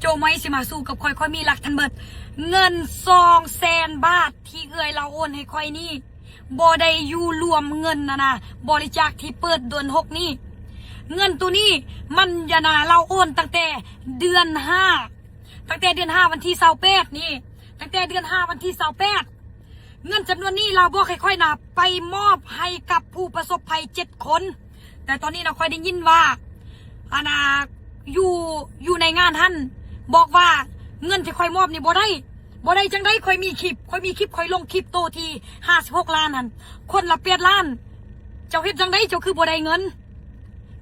ໂຈມອຍຊິມາສູ້ກັບຂ້ອຍ ຂ້ອຍມີຫຼັກຖານເບິດ. ເງິນສອງແສນບາດທີ່ເອື້ອຍລາວໂອນໃຫ້ຂ້ອຍນີ້ ບໍ່ໄດ້ຢູ່ລວມເງິນຫັ້ນນະ ບໍລິຈາກທີ່ເປີດເດືອນຫົກນີ້. ເງິນໂຕນີ້ມັນ ອັນນະ ລາວໂອນຕັ້ງແຕ່ເດືອນຫ້າ ຕັ້ງແຕ່ເດືອນຫ້າວັນທີຊາວແປດນີ້ ຕັ້ງແຕ່ເດືອນຫ້າວັນທີຊາວແປດ ເງິນຈຳນວນນີ້ລາວບອກໃຫ້ຂ້ອຍນະ ໄປມອບໃຫ້ກັບຜູ້ປະສົບໄພເຈັດຄົນ. ແຕ່ຕອນນີ້ນະ ຂ້ອຍໄດ້ຍິນວ່າ ອັນນະ ຢູ່ ຢູ່ໃນງານຫັ້ນບອກວ່າ ເງິນທີ່ຂ້ອຍມອບນີ້ບໍ່ໄດ້. ບໍ່ໄດ້ຈັ່ງໃດ? ຂ້ອຍມີຄລິບ ຂ້ອຍມີຄລິບ ຂ້ອຍລົງຄລິບໂຕທີ່ຫ້າສິບຫົກລ້ານຫັ້ນ ຄົນລະແປດລ້ານ. ເຈົ້າເຮັດຈັ່ງໃດ ເຈົ້າຄືບໍ່ໄດ້ເງິນ?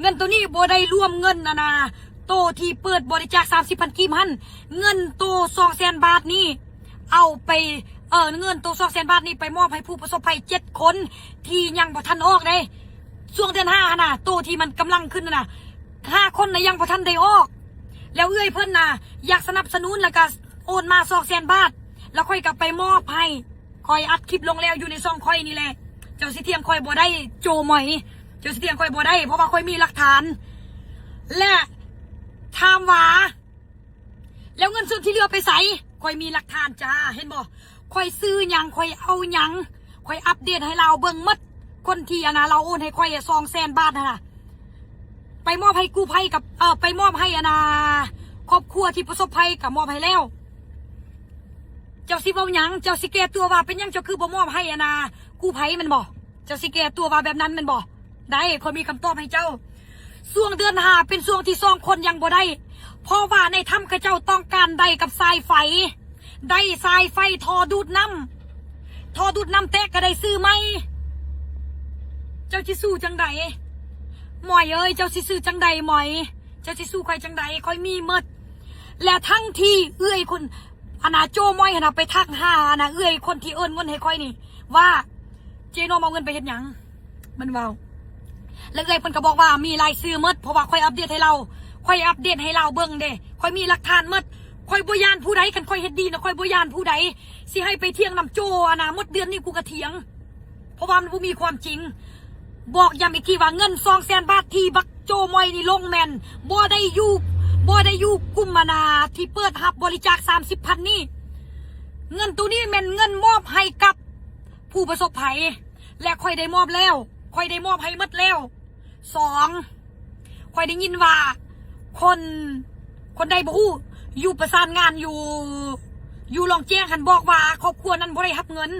ເງິນໂຕນີ້ບໍ່ໄດ້ລວມເງິນ ອັນນະ ໂຕທີ່ເປີດບໍລິຈາກສາມສິບພັນກີບຫັ້ນ. ເງິນໂຕສອງແສນບາດນີ້ ເອົາໄປ ເອີ ເງິນໂຕສອງແສນບາດນີ້ໄປມອບໃຫ້ຜູ້ປະສົບໄພເຈັດຄົນທີ່ຍັງບໍ່ທັນອອກເດ້. ຊ່ວງເດືອນຫ້າຫັ້ນນະ ໂຕທີ່ມັນກຳລັງຂຶ້ນຫັ້ນນະ ຫ້າຄົນນະຍັງບໍ່ທັນໄດ້ອອກ. ແລ້ວເອື້ອຍເພິ່ນນະຢາກສະໜັບສະໜູນ ແລ້ວກະໂອນມາສອງແສນບາດ ແລ້ວຂ້ອຍກະໄປມອບໃຫ້. ຂ້ອຍອັດຄລິບລົງແລ້ວ ຢູ່ໃນຊ່ອງຂ້ອຍນີ້ແຫຼະ. ເຈົ້າຊິຖຽງຂ້ອຍບໍ່ໄດ້ ໂຈມອຍ ເຈົ້າຊິຖຽງຂ້ອຍບໍ່ໄດ້ ເພາະວ່າຂ້ອຍມີຫຼັກຖານ. ແລະ ຖາມວ່າ ແລ້ວເງິນສ່ວນທີ່ເຫຼືອໄປໃສ? ຂ້ອຍມີຫຼັກຖານຈ້າ ເຫັນບໍ່? ຂ້ອຍຊື້ຫຍັງ ຂ້ອຍເອົາຫຍັງ ຂ້ອຍອັບເດດໃຫ້ລາວເບິ່ງໝົດ. ຄົນທີ່ ອັນນະ ລາວໂອນໃຫ້ຂ້ອຍສອງແສນບາດຫັ້ນນະ ໄປມອບໃຫ້ກູ້ໄພກັບ ເອີ ໄປມອບໃຫ້ ອັນນະ ຄອບຄົວທີ່ປະສົບໄພກະມອບໃຫ້ແລ້ວ. ເຈົ້າຊິເວົ້າຫຍັງ? ເຈົ້າຊິແກ້ຕົວວ່າເປັນຫຍັງເຈົ້າຄືບໍ່ມອບໃຫ້ ອັນນະ ກູ້ໄພແມ່ນບໍ່? ເຈົ້າຊິແກ້ຕົວວ່າແບບນັ້ນແມ່ນບໍ່? ໄດ້ ຂ້ອຍມີຄຳຕອບໃຫ້ເຈົ້າ. ຊ່ວງເດືອນຫ້າເປັນຊ່ວງທີ່ສອງຄົນຍັງບໍ່ໄດ້ ເພາະວ່າໃນຖ້ຳເຂົາເຈົ້າຕ້ອງການໄດ້ກັບສາຍໄຟ ໄດ້ສາຍໄຟທໍ່ດູດນ້ຳ ທໍ່ດູດນ້ຳແຕກກະໄດ້ຊື້ໃໝ່. ເຈົ້າຊິສູ້ຈັ່ງໃດ ມອຍເອີຍ? ເຈົ້າຊິສູ້ຈັ່ງໃດ ມອຍ? ເຈົ້າຊິສູ້ຂ້ອຍຈັ່ງໃດ? ຂ້ອຍມີໝົດ. ແລະ ທັງທີ່ເອື້ອຍຄົນ ອັນນະ ໂຈມອຍຫັ້ນນະ ໄປທັກຫາ ອັນນະ ເອື້ອຍຄົນທີ່ໂອນເງິນໃຫ້ຂ້ອຍນີ້ວ່າ ເຈນອມເອົາເງິນໄປເຮັດຫຍັງ? ມັນເວົ້າ ແລ້ວເອື້ອຍເພິ່ນກະບອກວ່າມີລາຍຊື່ໝົດ ເພາະວ່າຂ້ອຍອັບເດດໃຫ້ລາວ ຂ້ອຍອັບເດດໃຫ້ລາວເບິ່ງເດ້ ຂ້ອຍມີຫຼັກຖານໝົດ. ຂ້ອຍບໍ່ຢ້ານຜູ້ໃດ ຄັນຂ້ອຍເຮັດດີນະ ຂ້ອຍບໍ່ຢ້ານຜູ້ໃດ. ຊິໃຫ້ໄປຖຽງນຳໂຈ ອັນນະ ໝົດເດືອນນີ້ກູກະຖຽງ ເພາະວ່າມັນບໍ່ມີຄວາມຈິງ. ບອກຢ້ຳອີກທີວ່າເງິນສອງແສນບາດທີ່ບັກໂຈມອຍນີ້ລົງແມ່ນບໍ່ໄດ້ຢູ່ ບໍ່ໄດ້ຢູ່ກຸ່ມ ອັນນະ ທີ່ເປີດຮັບບໍລິຈາກສາມສິບພັນນີ້. ເງິນໂຕນີ້ແມ່ນເງິນມອບໃຫ້ກັບຜູ້ປະສົບໄພ ແລະ ຂ້ອຍໄດ້ມອບແລ້ວ ຂ້ອຍໄດ້ມອບໃຫ້ໝົດແລ້ວ. ສອງ ຂ້ອຍໄດ້ຍິນວ່າຄົນ ຄົນໃດບໍ່ຮູ້ ຢູ່ປະສານງານຢູ່ ຢູ່ລ່ອງແຈ້ງຫັ້ນບອກວ່າຄອບຄົວນັ້ນບໍ່ໄດ້ຮັບເງິນ.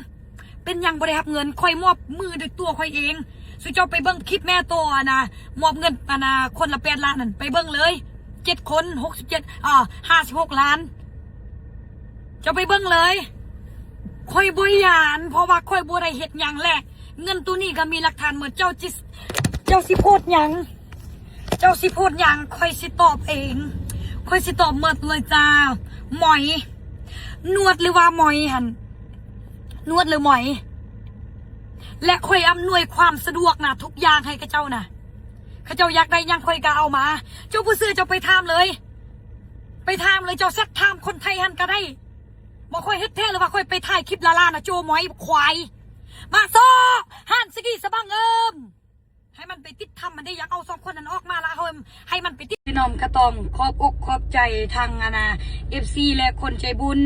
ເປັນຫຍັງບໍ່ໄດ້ຮັບເງິນ? ຂ້ອຍມອບມືດ້ວຍຕົວຂ້ອຍເອງ. ສູ່ເຈົ້າໄປເບິ່ງຄລິບແມ່ໂຕ ອັນນະ ມອບເງິນ ອັນນະ ຄົນລະແປດລ້ານນັ້ນ ໄປເບິ່ງເລີຍ ເຈັດຄົນ ຫົກສິບເຈັດ ເອີ ຫ້າສິບຫົກລ້ານ. ເຈົ້າໄປເບິ່ງເລີຍ. ຂ້ອຍບໍ່ຢ້ານ ເພາະວ່າຂ້ອຍບໍ່ໄດ້ເຮັດຫຍັງແຫຼະ. ເງິນໂຕນີ້ກະມີຫຼັກຖານໝົດ. ເຈົ້າຊິ ເຈົ້າຊິໂພດຫຍັງ? ເຈົ້າຊິໂພດຫຍັງ? ຂ້ອຍຊິຕອບເອງ. ຂ້ອຍຊິຕອບໝົດເລີຍຈ້າ. ໝອຍ ນວດ ຫຼືວ່າໝອຍຫັ້ນ? ນວດ ຫຼືໝອຍ? ແລະ ຂ້ອຍອຳນວຍຄວາມສະດວກນະ ທຸກຢ່າງໃຫ້ເຂົາເຈົ້ານະ. ເຂົາເຈົ້າຢາກໄດ້ຫຍັງຂ້ອຍກະເອົາມາ. ເຈົ້າບໍ່ເຊື່ອເຈົ້າໄປຖາມເລີຍ. ໄປຖາມເລີຍ. ເຈົ້າແຊັດຖາມຄົນໄທຫັ້ນກະໄດ້. ບໍ່ ຂ້ອຍເຮັດແທ້ ຫຼືວ່າຂ້ອຍໄປຖ່າຍຄລິບລ້າໆນະ ໂຈມອຍ ຄວາຍ ມາໂຊ ຮ້ານສະກີສະບັງເອີມ ໃຫ້ມັນໄປຕິດຖ້ຳມັນເດ້. ຢາກເອົາສອງຄົນນັ້ນອອກມາລະ ເອົາໃຫ້ມັນໄປຕິດ. ເຈນ້ອມກະຕ້ອງຂອບອົກຂອບໃຈທັງ ອັນນະ ເອັຟຊີ ແລະ ຄົນໃຈບຸນ.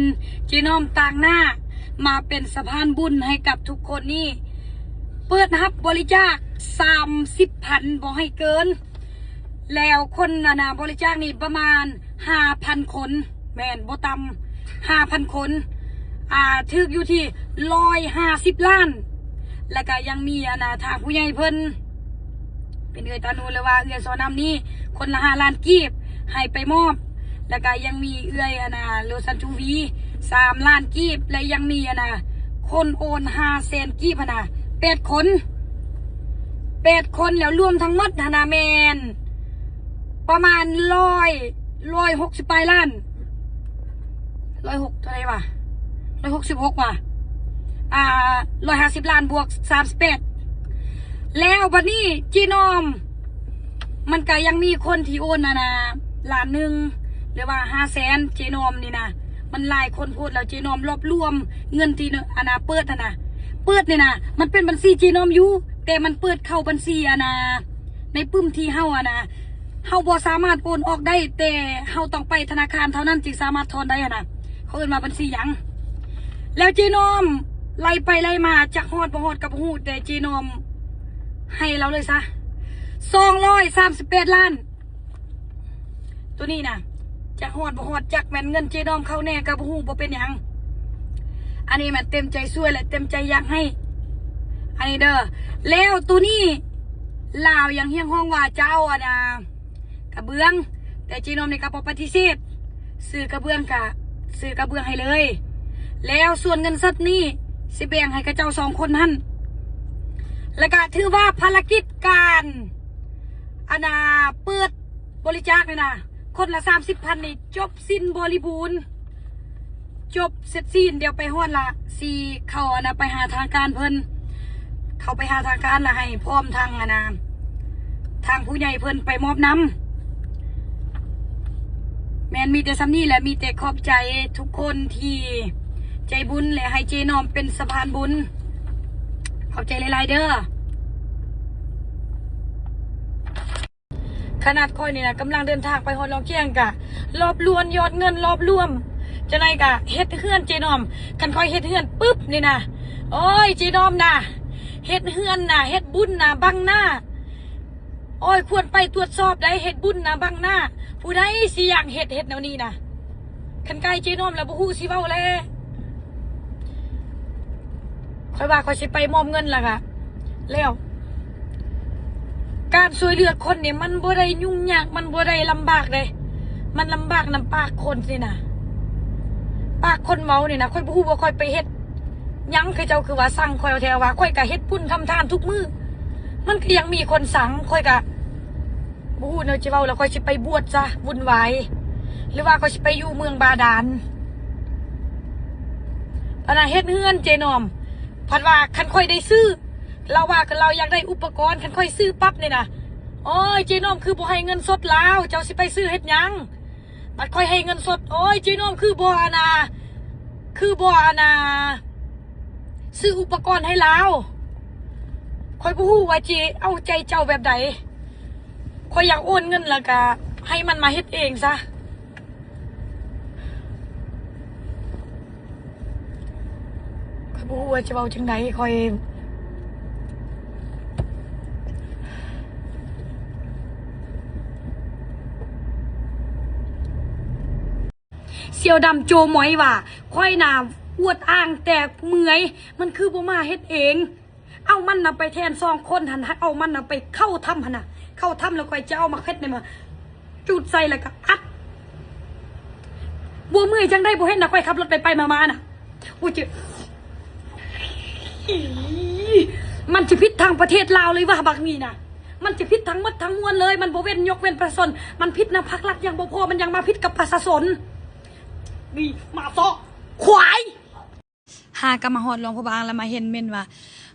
ເຈນ້ອມຕາງໜ້າມາເປັນສະພານບຸນໃຫ້ກັບທຸກຄົນນີ້. ເປີດຮັບບໍລິຈາກສາມສິບພັນ ບໍ່ໃຫ້ເກີນ. ແລ້ວຄົນ ອັນນະ ບໍລິຈາກນີ້ປະມານຫ້າພັນຄົນ ແມ່ນບໍ່ຕ່ຳຫ້າພັນຄົນ ອ່າ ຖືກຢູ່ທີ່ຮ້ອຍຫ້າສິບລ້ານ. ແລ້ວກະຍັງມີ ອັນນະ ທາງຜູ້ໃຫຍ່ເພິ່ນ ເປັນເອື້ອຍຕານູນ ຫຼືວ່າເອື້ອຍຊໍນ້ຳນີ້ ຄົນລະຫ້າລ້ານກີບ ໃຫ້ໄປມອບ. ແລ້ວກະຍັງມີເອື້ອຍ ອັນນະ ໂລຊັນທູວີ ສາມລ້ານກີບ ແລະ ຍັງມີ ອັນນະ ຄົນໂອນຫ້າແສນກີບຫັ້ນນະ ແປດຄົນ ແປດຄົນ. ແລ້ວລວມທັງໝົດຫັ້ນນະ ແມ່ນປະມານຮ້ອຍ ຮ້ອຍຫົກສິບປາຍລ້ານ ຮ້ອຍຫົກ ເທົ່າໃດຫວາ ຮ້ອຍຫົກສິບຫົກຫວາ ອ່າ ຮ້ອຍຫ້າສິບລ້ານບວກສາມສິບແປດ. ແລ້ວບັດນີ້ເຈນ້ອມ ມັນກະຍັງມີຄົນທີ່ໂອນ ອັນນະ ລ້ານໜຶ່ງ ຫຼືວ່າຫ້າແສນ. ເຈນ້ອມນີ້ນະ ມັນຫຼາຍຄົນໂພດ ແລ້ວເຈນ້ອມລວບລວມເງິນທີ່ ອັນນະ ເປີດຫັ້ນນະ ເປີດນີ້ນະ ມັນເປັນບັນຊີເຈນ້ອມຢູ່ ແຕ່ມັນເປີດເຂົ້າບັນຊີ ອັນນະ ໃນປຶ້ມທີ່ເຮົາ ອັນນະ ເຮົາບໍ່ສາມາດໂອນອອກໄດ້ ແຕ່ເຮົາຕ້ອງໄປທະນາຄານເທົ່ານັ້ນຈຶ່ງສາມາດຖອນໄດ້ຫັ້ນນະ. ເຂົາເອີ້ນວ່າບັນຊີຫຍັງ? ແລ້ວເຈນ້ອມໄລ່ໄປໄລ່ມາ ຈັກຮອດບໍ່ຮອດກໍບໍ່ຮູ້ ແຕ່ເຈນ້ອມໃຫ້ລາວເລີຍຊະ ສອງຮ້ອຍສາມສິບແປດລ້ານ. ໂຕນີ້ນະ ຈັກຮອດບໍ່ຮອດ ຈັກແມ່ນເງິນເຈນ້ອມເຂົ້າແນ່ກໍບໍ່ຮູ້ ບໍ່ເປັນຫຍັງ. ອັນນີ້ແມ່ນເຕັມໃຈຊ່ວຍ ແລະ ເຕັມໃຈຢາກໃຫ້ ອັນນີ້ເດີ. ແລ້ວໂຕນີ້ລາວຍັງຮຽກຮ້ອງວ່າຈະເອົາ ອັນນາ ກະເບື້ອງ ແຕ່ເຈນ້ອມນີ້ກໍບໍ່ປະຕິເສດ ຊື້ກະເບື້ອງກະຊື້ກະເບື້ອງໃຫ້ເລີຍ. ແລ້ວສ່ວນເງິນສັດນີ້ຊິແບ່ງໃຫ້ເຂົາເຈົ້າສອງຄົນຫັ້ນ ແລ້ວກະຖືວ່າພາລະກິດການ ອັນນາ ເປີດບໍລິຈາກນີ້ນະ ຄົນລະສາມສິບພັນນີ້ ຈົບສິ້ນບໍລິບູນ ຈົບເສັດສິ້ນ. ດຽວໄປຮອດລະ ຊິເຂົ້າ ອັນນາ ໄປຫາທາງການເພິ່ນ ເຂົ້າໄປຫາທາງການລະ ໃຫ້ພ້ອມທັງ ອັນນາ ທາງຜູ້ໃຫຍ່ເພິ່ນໄປມອບນຳ. ແມ່ນມີແຕ່ສ່ຳນີ້ແຫຼະ ມີແຕ່ຂອບໃຈທຸກຄົນທີ່ໃຈບຸນ ແລະ ໃຫ້ເຈນ້ອມເປັນສະພານບຸນ. ຂອບໃຈຫຼາຍໆເດີ. ຂະໜາດຂ້ອຍນີ້ນະ ກຳລັງເດີນທາງໄປຮອດຫຼວງແຈ້ງ ກະລວບລວມຍອດເງິນ ລວບລວມ ຈັ່ງໃດກະເຮັດເຮືອນເຈນ້ອມ. ຄັນຂ້ອຍເຮັດເຮືອນປຶບນີ້ນະ ໂອ້ຍ ເຈນ້ອມນະ ເຮັດເຮືອນນະ ເຮັດບຸນນະ ບັງໜ້າ. ໂອ້ຍ ຄວນໄປກວດສອບໄດ໋ ເຮັດບຸນນະ ບັງໜ້າ. ຜູ້ໃດຊິຢາກເຮັດ ເຮັດແນວນີ້ນະ. ຄັນໃກ້ເຈນ້ອມແລ້ວບໍ່ຮູ້ຊິເວົ້າແລ້ວ. ຂ້ອຍວ່າຂ້ອຍຊິໄປມອບເງິນແລ້ວກະແລ້ວ. ການຊ່ວຍເຫຼືອຄົນນີ້ມັນບໍ່ໄດ້ຫຍຸ້ງຍາກ ມັນບໍ່ໄດ້ລຳບາກເດ້ ມັນລຳບາກນຳປາກຄົນນີ້ນະ. ປາກຄົນເວົ້ານີ້ນະ ຂ້ອຍບໍ່ຮູ້ວ່າຂ້ອຍໄປເຮັດຫຍັງ ເຂົາເຈົ້າຄືວ່າຊັງຂ້ອຍແທ້ ວ່າຂ້ອຍກະເຮັດບຸນທຳທານທຸກມື້ ມັນກະຍັງມີຄົນຊັງ. ຂ້ອຍກະ ບໍ່ຮູ້ແນວຈະເວົ້າແລ້ວ ຂ້ອຍຊິໄປບວດຊະ ວຸ່ນວາຍ ຫຼືວ່າຂ້ອຍຊິໄປຢູ່ເມືອງບາດານ. ອັນນະ ເຮັດເຮືອນເຈນ້ອມ ພັດວ່າຄັນຂ້ອຍໄດ້ຊື້ ລາວວ່າລາວຢາກໄດ້ອຸປະກອນ ຄັນຂ້ອຍຊື້ປັບນີ້ນະ ໂອ້ຍ ເຈນ້ອມຄືບໍ່ໃຫ້ເງິນສົດລາວ ເຈົ້າຊິໄປຊື້ເຮັດຫຍັງ? ບັດຂ້ອຍໃຫ້ເງິນສົດ ໂອ້ຍ ເຈນ້ອມຄືບໍ່ ອັນນາ ຄືບໍ່ ອັນນາ ຊື້ອຸປະກອນໃຫ້ລາວ. ຂ້ອຍບໍ່ຮູ້ວ່າຊິເອົາໃຈເຈົ້າແບບໃດ. ຂ້ອຍຢາກໂອນເງິນແລ້ວກະໃຫ້ມັນມາເຮັດເອງຊະ. ຂ້ອຍບໍ່ຮູ້ວ່າຈະເວົ້າຈັ່ງໃດ ຂ້ອຍສ່ຽວດຳໂຈມອຍວ່າ ຂ້ອຍນະອວດອ້າງແຕ່ເມື່ອຍ ມັນຄືບໍ່ມາເຮັດເອງ. ເອົາມັນນະໄປແທນສອງຄົນຫັ້ນ ເອົາມັນນະໄປເຂົ້າຖ້ຳຫັ້ນນະ ເຂົ້າຖ້ຳແລ້ວຂ້ອຍຈະເອົາໝາກເພັດນີ້ມາຈູດໃສ່ແລ້ວກະອັດ. ບໍ່ເມື່ອຍຈັ່ງໃດບໍ່ເຫັນນະ ຂ້ອຍຂັບລົດໄປໆມາໆນະ. ໂອ້ຍ ເຈັບ ອີ ມັນຊິຜິດທັງປະເທດລາວເລີຍວ່າບັກນີ້ນະ ມັນຊິຜິດທັງໝົດທັງມວນເລີຍ ມັນບໍ່ເວັ້ນ ຍົກເວັ້ນປະຊາຊົນ ມັນຜິດນຳພັກລັດຍັງບໍ່ພໍ ມັນຍັງມາຜິດກັບປະຊາຊົນ. ນີ້ໝາເຊາະ ຄວາຍ. ຫາກະມາຮອດຫຼວງພະບາງ ແລ້ວມາເຫັນເມັນວ່າ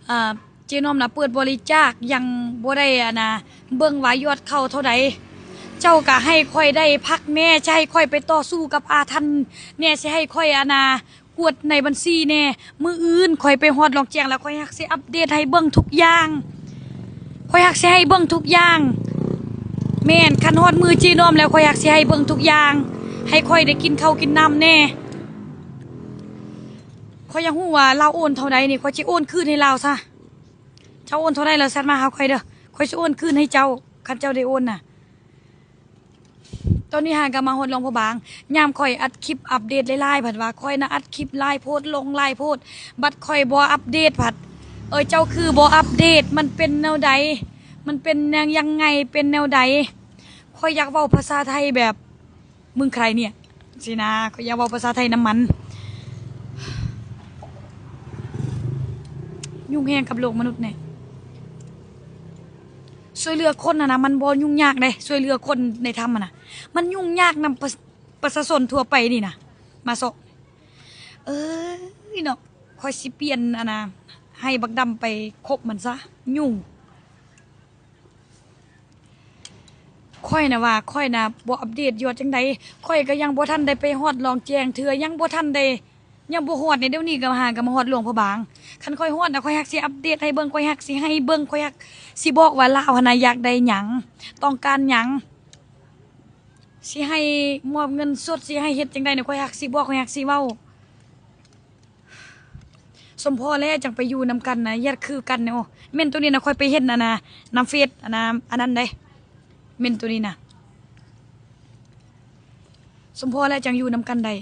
ເອີ ເຈນ້ອມນະເປີດບໍລິຈາກ ຍັງບໍ່ໄດ້ ອັນນາ ເບິ່ງວ່າຍອດເຂົ້າເທົ່າໃດ. ເຈົ້າກະໃຫ້ຂ້ອຍໄດ້ພັກແດ່ ຈະໃຫ້ຂ້ອຍໄປຕໍ່ສູ້ກັບອາທັນແດ່ ຊິໃຫ້ຂ້ອຍ ອັນນາ ກວດໃນບັນຊີແດ່. ມື້ອື່ນຂ້ອຍໄປຮອດຫຼວງແຈ້ງແລ້ວ ຂ້ອຍຮັກຊິອັບເດດໃຫ້ເບິ່ງທຸກຢ່າງ ຂ້ອຍຮັກຊິໃຫ້ເບິ່ງທຸກຢ່າງ. ແມ່ນ ຄັນຮອດມື້ເຈນ້ອມແລ້ວ ຂ້ອຍຮັກຊິໃຫ້ເບິ່ງທຸກຢ່າງ ໃຫ້ຂ້ອຍໄດ້ກິນເຂົ້າກິນນ້ຳແດ່. ຂ້ອຍຢາກຮູ້ວ່າລາວໂອນເທົ່າໃດນີ້ ຂ້ອຍຊິໂອນຄືນໃຫ້ລາວຊະ. ເຈົ້າໂອນເທົ່າໃດລະແຊັດມາຫາຂ້ອຍເດີ ຂ້ອຍຊິໂອນຄືນໃຫ້ເຈົ້າ ຄັນເຈົ້າໄດ້ໂອນນະ. ຕອນນີ້ຫາກະມາຮອດຫຼວງພະບາງ ຍາມຂ້ອຍອັດຄລິບອັບເດດຫຼາຍໆ ພັດວ່າຂ້ອຍນະອັດຄລິບຫຼາຍໂພດ ລົງຫຼາຍໂພດ ບັດຂ້ອຍບໍ່ອັບເດດພັດ ເອີ ເຈົ້າຄືບໍ່ອັບເດດ ມັນເປັນແນວໃດ ມັນເປັນຫຍັງ ຍັງໄງ ເປັນແນວໃດ. ຂ້ອຍຢາກເວົ້າພາສາໄທແບບ ມຶງໃຄເນຍ ຊີ້ນະ ຂ້ອຍຢາກເວົ້າພາສາໄທນຳມັນ. ຫຍຸ້ງແຮງກັບໂລກມະນຸດແນ່. ຊ່ວຍເຫຼືອຄົນຫັ້ນນະ ມັນບໍ່ຫຍຸ້ງຍາກເດ້ ຊ່ວຍເຫຼືອຄົນໃນຖ້ຳຫັ້ນນະ ມັນຫຍຸ້ງຍາກນຳປະ ປະຊາຊົນທົ່ວໄປນີ້ນະ ມາເຊາະ. ເອີຍເນາະ ຂ້ອຍຊິປ່ຽນ ອັນນະ ໃຫ້ບັກດຳໄປຄົບມັນຊະ ຫຍຸ້ງ. ຂ້ອຍນະວ່າ ຂ້ອຍນະບໍ່ອັບເດດຍອດຈັ່ງໃດ ຂ້ອຍກະຍັງບໍ່ທັນໄດ້ໄປຮອດຫຼອງແຈ້ງເທື່ອ ຍັງບໍ່ທັນໄດ້ ຍັງບໍ່ຮອດໃນດຽວນີ້ ກະຫາກະມາຮອດຫຼວງພະບາງ. ຄັນຂ້ອຍຮອດນະ ຂ້ອຍຮັກຊິອັບເດດໃຫ້ເບິ່ງ ຂ້ອຍຮັກຊິໃຫ້ເບິ່ງ ຂ້ອຍຮັກຊິບອກວ່າລາວຫັ້ນນະຢາກໄດ້ຫຍັງ ຕ້ອງການຫຍັງ. ຊິໃຫ້ມອບເງິນສົດ ຊິໃຫ້ເຮັດຈັ່ງໃດນະ? ຂ້ອຍຮັກຊິບອກ ຂ້ອຍຮັກຊິເວົ້າ. ສົມພໍແລ້ວຈັ່ງໄປຢູ່ນຳກັນນະ ຢາກຄືກັນນະ. ໂອ້ ເມັນໂຕນີ້ນະ ຂ້ອຍໄປເຫັນອັນນະ ນຳເຟສ ອັນນະ ອັນນັ້ນເດ້ ເມັນໂຕນີ້ນະ. ສົມພໍແລ້ວຈັ່ງຢູ່ນຳກັນໄດ້.